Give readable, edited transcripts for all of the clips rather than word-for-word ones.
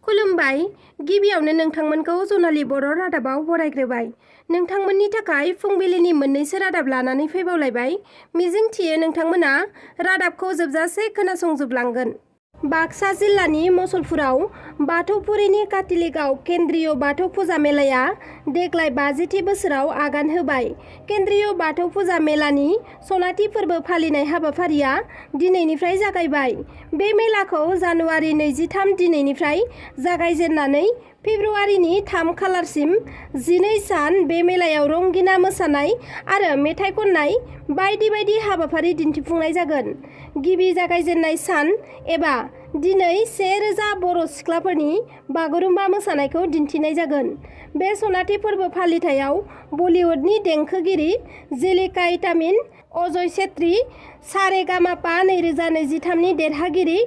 खुलुमबाय। गिबियावनो नोंथांमोनखौ जनालि बर' रादाबाव बरायग्रोबाय। नोंथांमोननि थाखाय फुंबिलिनि मोननैसो रादाब लानानै फैबावलायबाय। मिजिंथियो नोंथांमोना रादाबखौ जोबजासे खोनासंजोबलांगोन। बाक्सा जिल्लानि मसलपुराव बाथौपुरिनि काथिलिगाव केन्द्रीय बाथौ फुजा मेलाया देग्लाय 50थि बोसोराव आगान होबाय। केन्द्रीय बाथौ फुजा मेलानि सनाथि फोरबो फालिनाय हाबाफारिया दिनैनिफ्राय जागायबाय। बे मेलाखौ जानुवारि 23 दिनैनिफ्राय जागायजेननानै फेब्रुवारिनि 3 खालारसिम 12 सान बे मेलायाव रंगिना मोसानाय आरो मेथाइ खननाय बायदि बायदि हाबाफारि दिन्थिफुंनाय जागोन। गिबि जागायजेननाय सान एबा दिनै 1000 बर' सिख्लाफोरनि बागुरुम्बा मोसानायखौ दिन्थिनाय जागोन। बे सनाथि फोरबो फालिथायाव बलिउडनि देंखोगिरि जेलिका इटामिन, अजय सेत्री, सारेगामापा 2023 नि देरहागिरि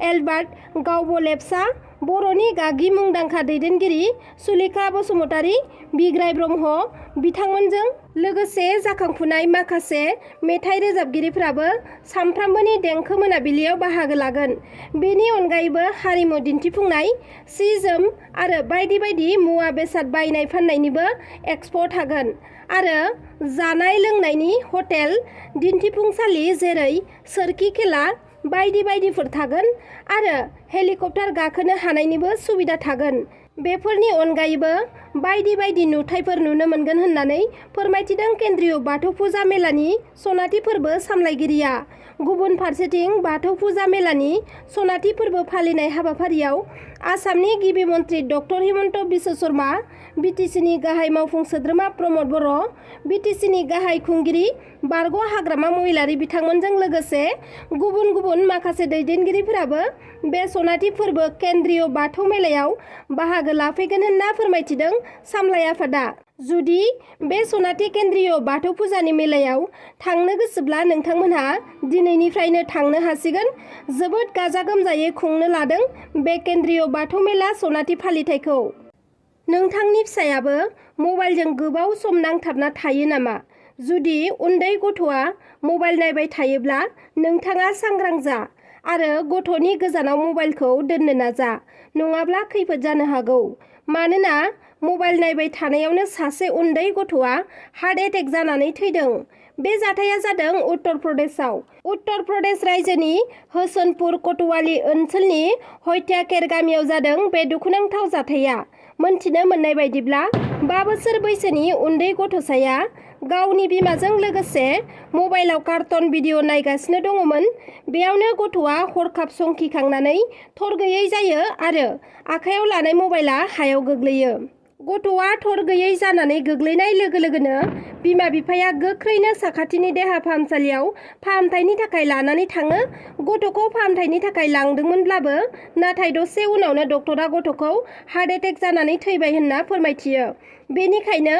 एलबार्ट गावबलेप्सा, बर'नि गागि मुंदांखा दैदेनगिरि सुलेखा बसुमतारी, बिग्राय ब्रह्म बिथांमोनजों लोगोसे जाखांफुनाय माखासे मेथाइ रोजाबगिरिफ्राबो सानफ्रामबोनि देंखो मोनाबिलियाव बाहागो लागोन। बेनि अनगायैबो हारिमु दिन्थिफुंनाय, सि-जोम आरो बायदि बायदि मुवा बेसाद बायनाय फाननायनिबो एक्सप' थागोन आरो जानाय लोंनायनि हटेल, दिन्थिफुंसालि जेरै सोरखि खेला बायदि बायदिफोर थागोन आरो हेलिकप्टार गाखोनो हानायनिबो सुबिदा थागोन। बेफोरनि अनगायैबो बायदि बायदि नुथायफोर नुनो मोनगोन होननानै फोरमायथिदों केन्द्रीय बाथौ फुजा मेलानि सनाथि फोरबो सामलायगिरिया। गुबुन फारसेथिं बाथौ फुजा मेलानि सनाथि फोरबो फालिनाय हाबाफारियाव आसामनि गिबि मन्त्रि डक्टर हिमन्त बिश्व शर्मा, बिटिसिनि गाहाय मावफुं सोद्रोमा प्रमद बर', बिटिसिनि गाहाय खुंगिरि बारग' हाग्रामा महिलारि बिथांमोनजों लोगोसे गुबुन गुबुन माखासे दैदेनगिरिफोराबो बे सनाथि फोरबो केन्द्रीय बाथौ मेलायाव बाहागो लाफैगोन होनना फोरमायथिदों सामलाय आफादा। जुदि बे सनाथि केन्द्रीय बाथौ फुजानि मेलायाव थांनो गोसोब्ला नोंथांमोनहा दिनैनिफ्रायनो थांनो हासिगोन। जोबोद गाजा गोमजायै खुंनो लादों बे केन्द्रीय बाथौ मेला सनाथि फालिथायखौ। नोंथांनि फिसायाबो मबाइलजों गोबाव सम नांथाबना थायो नामा? जुदि उन्दै गथ'आ मबाइल नायबाय थायोब्ला नोंथाङा सांग्रां जा आरो गथ'नि गोजानाव मबाइलखौ दोननो नाजा, नङाब्ला खैफोद जानो हागौ। मानोना मबाइल नायबाय थानायावनो सासे उन्दै गथ'आ हार्ट एटेक जानानै थैदों। बे जाथाया जादों उत्तर प्रदेशआव। उत्तर प्रदेश रायजोनि होसनपुर कटवाली ओनसोलनि हत्याकेर गामियाव जादों बे दुखुनांथाव जाथाया। मोनथिनो मोननाय बायदिब्ला 5 बोसोर बैसोनि उन्दै गथ'साया गावनि बिमाजों लोगोसे मबाइलाव कार्टन भिडिअ नायगासिनो दङमोन। बेयावनो गथ'आ हरखाब संखिखांनानै थर गैयै जायो आरो आखायाव लानाय मबाइला हायाव गोग्लैयो। गथ'आ थर गैयै जानानै गोग्लैनाय लोगो लोगोनो बिमा बिफाया गोख्रैनो साखाथिनि देहा फाहामसालियाव फाहामथायनि थाखाय लानानै थाङो। गथ'खौ फाहामथायनि थाखाय लांदोंमोनब्लाबो नाथाय दसे उनावनो डक्टरा गथ'खौ हार्ट एटेक जानानै थैबाय होनना फोरमायथियो। बेनिखायनो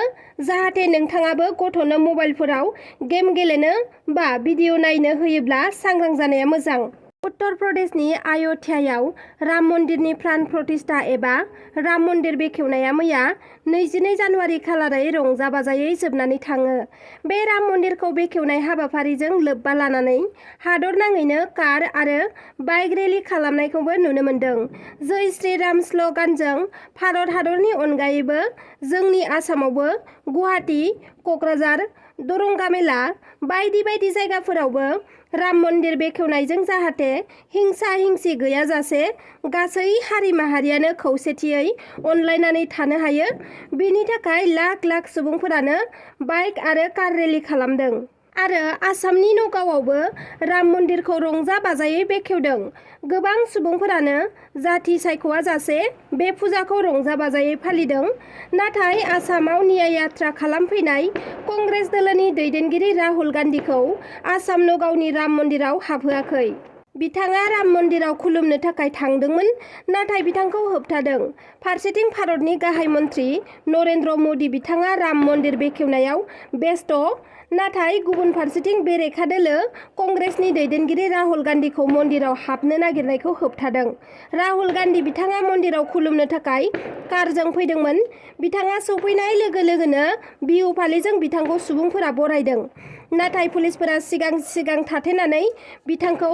जाहाथे नोंथाङाबो गथ'नो मबाइलफोराव गेम गेलेनो बा भिडिअ नायनो होयोब्ला सांग्रां जानाया मोजां। उत्तर प्रदेशनि अय'ध्यायाव राम मन्दिरनि प्राण प्रतिष्ठा एबा राम मन्दिर बेखेवनाया मैया 22 जानुवारि खालारै रंजा बाजायै जोबनानै थाङो। बे राम मन्दिरखौ बेखेवनाय हाबाफारिजों लोब्बा लानानै हादरनाङैनो कार आरो बाइक रेलि खालामनायखौबो नुनो मोन्दों। जय श्री राम स्ल'गानजों भारत हादरनि अनगायैबो जोंनि आसामावबो गुवाहाटि, क'क्राझार, दरंगामेला बायदि बायदि जायगाफोरावबो राम मन्दिर बेखेवनायजों जाहाथे हिंसा हिंसि गैयाजासे गासै हारि माहारियानो खौसेथियै अनलायनानै थानो हायो, बेनि थाखाय लाख लाख सुबुंफोरानो बाइक आरो कार रेलि खालामदों। आरो आसामनि नगावआवबो राम मन्दिरखौ रंजा बाजायै बेखेवदों। गोबां सुबुंफोरानो जाथि सायख'आ जासे बे फुजाखौ रंजा बाजायै फालिदों। नाथाय आसामाव न्याय यात्रा खालामफैनाय कंग्रेस दोलोनि दैदेनगिरि राहुल गान्धीखौ आसाम नगावनि राम मन्दिराव हाबहोआखै। बिथाङा राम मन्दिराव खुलुमनो थाखाय थांदोंमोन, नाथाय बिथांखौ होबथादों। फारसेथिं भारतनि गाहाय मन्त्रि नरेन्द्र मदि बिथाङा राम मन्दिर बेखेवनायाव बेस्थ', नाथाय गुबुन फारसेथिं बेरेखा दोलो कंग्रेसनि दैदेनगिरि राहुल गान्धीखौ मन्दिराव हाबनो नागिरनायखौ होबथादों। राहुल गान्धी बिथाङा मन्दिराव खुलुमनो थाखाय कारजों फैदोंमोन। बिथाङा सौफैनाय लोगो लोगोनो बिहु फालिजों बिथांखौ सुबुंफोरा बरायदों। नाथाय पुलिसफोरा सिगां थाथेनानै बिथांखौ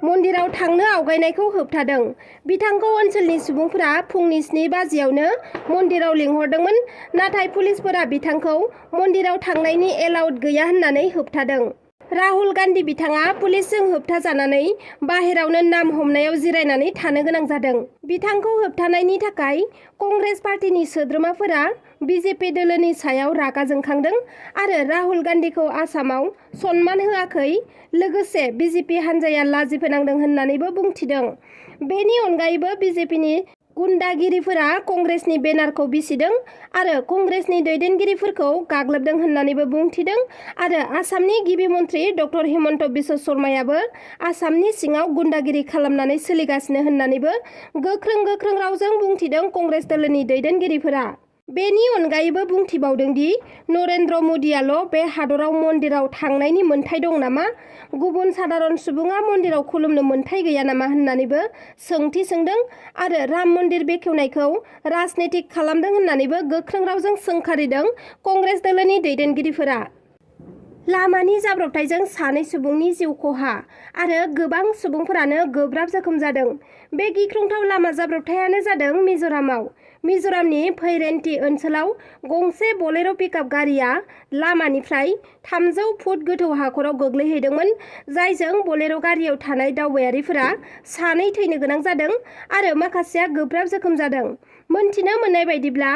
मन्दिराव थांनो आवगायनायखौ होबथादों। बिथांखौ ओनसोलनि सुबुंफोरा फुंनि 7 बाजियावनो मन्दिराव लिंहरदोंमोन, नाथाय पुलिसफोरा बिथांखौ मन्दिराव थांनायनि एलाउड गैया होननानै होबथादों। राहुल गान्धी बिथाङा पुलिसजों होबथाजानानै बाहेरावनो नाम हमनायाव जिरायनानै थानो गोनां जादों। बिथांखौ होबथानायनि थाखाय कंग्रेस पार्टीनि सोद्रोमाफोरा बिजेपि दोलोनि सायाव रागा जोंखांदों आरो राहुल गान्धीखौ आसामाव सनमान होआखै, लोगोसे बिजेपि हान्जाया लाजि फोनांदों होननानैबो बुंथिदों। बेनि अनगायैबो बिजेपिनि गुन्डागिरिफोरा कंग्रेसनि बेनारखौ बिसिदों आरो कंग्रेसनि दैदेनगिरिफोरखौ गाग्लोबदों होननानैबो बुंथिदों आरो आसामनि गिबि मन्त्रि डक्टर हिमन्त बिश्व शर्मायाबो आसामनि सिङाव गुन्डागिरि खालामनानै सोलिगासिनो होननानैबो गोख्रों रावजों बुंथिदों कंग्रेस दोलोनि दैदेनगिरिफोरा। बेनि अनगायैबो बुंथिबावदों दि नरेन्द्र मदियाल' बे हादराव मन्दिराव थांनायनि मोन्थाय दं नामा, गुबुन सादारन सुबुङा मन्दिराव खुलुमनो मोन्थाय गैया नामा होननानैबो सोंथि सोंदों आरो राम मन्दिर बेखेवनायखौ राजनितिक खालामदों होननानैबो गोख्रों रावजों सोंखारिदों कंग्रेस दोलोनि दैदेनगिरिफोरा। लामानि जाब्रबथायजों 2 सुबुंनि जिउ खहा आरो गोबां सुबुंफोरानो गोब्राब जोखोम जादों। बे गिख्रंथाव लामा जाब्रबथायानो जादों मिज'रामाव। मिज'रामनि भैरेन्टी ओनसोलाव गंसे बलेर' पिकआप गारिया लामानिफ्राय 300 फुट गोथौ हाखराव गोग्लैहैदोंमोन, जायजों बलेर' गारियाव थानाय दावबायारिफोरा 2 थैनो गोनां जादों आरो माखासेया गोब्राब जोखोम जादों। मोनथिनो मोननाय बायदिब्ला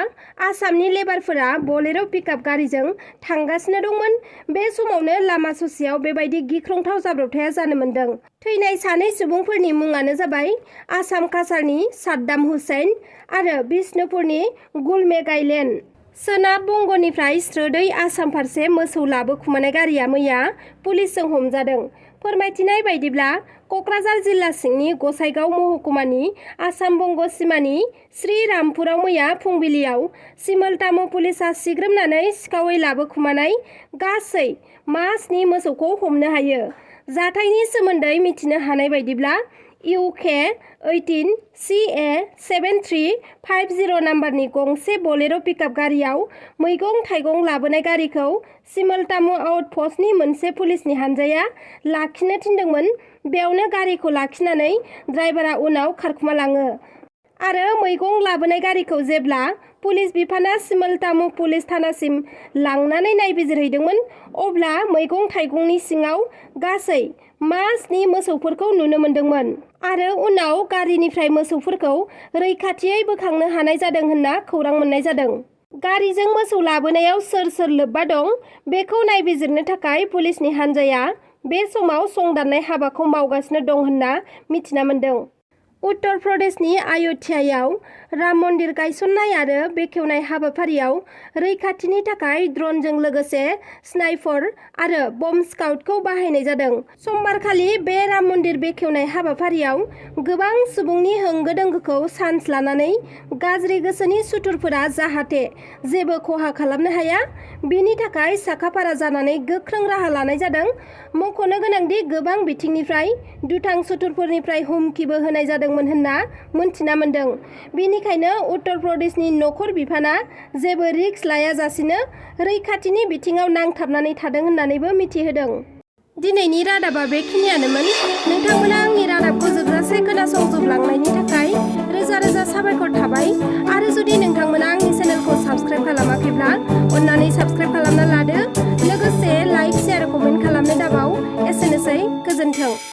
आसामनि लेबारफोरा बलेर' पिकआप गारिजों थांगासिनो दंमोन। बे समावनो लामा ससेयाव बेबायदि गिख्रंथाव जाब्रबथाया जानो मोन्दों। थैनाय 2 सुबुंफोरनि मुङानो जाबाय आसाम काछारनि साद्दाम हुसैन आरो बिष्णुपुरनि गुलमेगाइलेन। सोनाब बंगनिफ्राय स्रोदै आसाम फारसे मोसौ लाबोखुमानाय गारिया मैया पुलिसजों हमजादों। फोरमायथिनाय बायदिब्ला क'क्राझार जिल्ला सिंनि गसाइगाव महकुमानि आसाम बंग सिमानि श्रीरामपुराव मैया फुंबिलियाव सिमलतामु पुलिसा सिग्रोमनानै सिखावै लाबोखुमानाय गासै मा 7 मोसौखौ हमनो हायो। जाथायनि सोमोन्दै मिथिनो हानाय बायदिब्ला UK 18 CA 7350 नाम्बारनि गंसे बलेर' पिकआप गारियाव मैगं-थाइगं लाबोनाय गारिखौ सिमलतामु आउटप'स्टनि मोनसे पुलिसनि हानजाया लाखिनो थिनदोंमोन। बेयावनो गारिखौ लाखिनानै ड्राइभारा उनाव खारखुमालाङो आरो मैगं लाबोनाय गारिखौ जेब्ला पुलिस बिफाना सिमलतामु पुलिस थानासिम लांनानै नायबिजिरहैदोंमोन, अब्ला मैगं-थाइगंनि सिङाव गासै मा 7 मोसौफोरखौ नुनो मोन्दोंमोन आरो उनाव गारिनिफ्राय मोसौफोरखौ रैखाथियै बोखांनो हानाय जादों होनना खौरां मोननाय जादों। गारिजों मोसौ लाबोनायाव सोर सोर लोब्बा दं बेखौ नायबिजिरनो थाखाय पुलिसनि हानजाया बे समाव संदाननाय हाबाखौ मावगासिनो दं होनना मिथिना मोन्दों। उत्तर प्रदेशनि अय'ध्यायाव राम मन्दिर गायसननाय आरो बेखेवनाय हाबाफारियाव रैखाथिनि थाखाय ड्रनजों लोगोसे स्नाइपर आरो बम्ब स्क्वाडखौ बाहायनाय जादों। समबारखालि बे राम मन्दिर बेखेवनाय हाबाफारियाव गोबां सुबुंनि होंगो दोंगोखौ चान्स लानानै गाज्रि गोसोनि सुथुरफोरा जाहाथे जेबो खहा खालामनो हाया, बेनि थाखाय साखाफारा जानानै गोख्रों राहा लानाय जादों। मख'नो गोनांदि गोबां बिथिंनिफ्राय दुथां सुथुरफोरनिफ्राय हुमखिबो होनाय जादोंमोन होनना मोनथिना मोन्दों। बेनिखायनो उत्तर प्रदेशनि नखर बिफाना जेबो रिस्क लायाजासिनो रैखाथिनि बिथिङाव नांथाबनानै थादों होननानैबो मिथिहोदों। दिनैनि रादाबा बेखिनियानोमोन। नोंथांमोना आंनि रादाबखौ जोबजासे खोनासंजोबलांनायनि थाखाय रोजा रोजा साबायखर थाबाय आरो जुदि नोंथांमोना आंनि चेनेलखौ साबस्क्राइब खालामाखैब्ला अन्नानै साबस्क्राइब खालामना लादो। लोगोसे लाइक, शेयार, कमेन्ट खालामनो दाबाव। एसेनोसै, गोजोन्थों।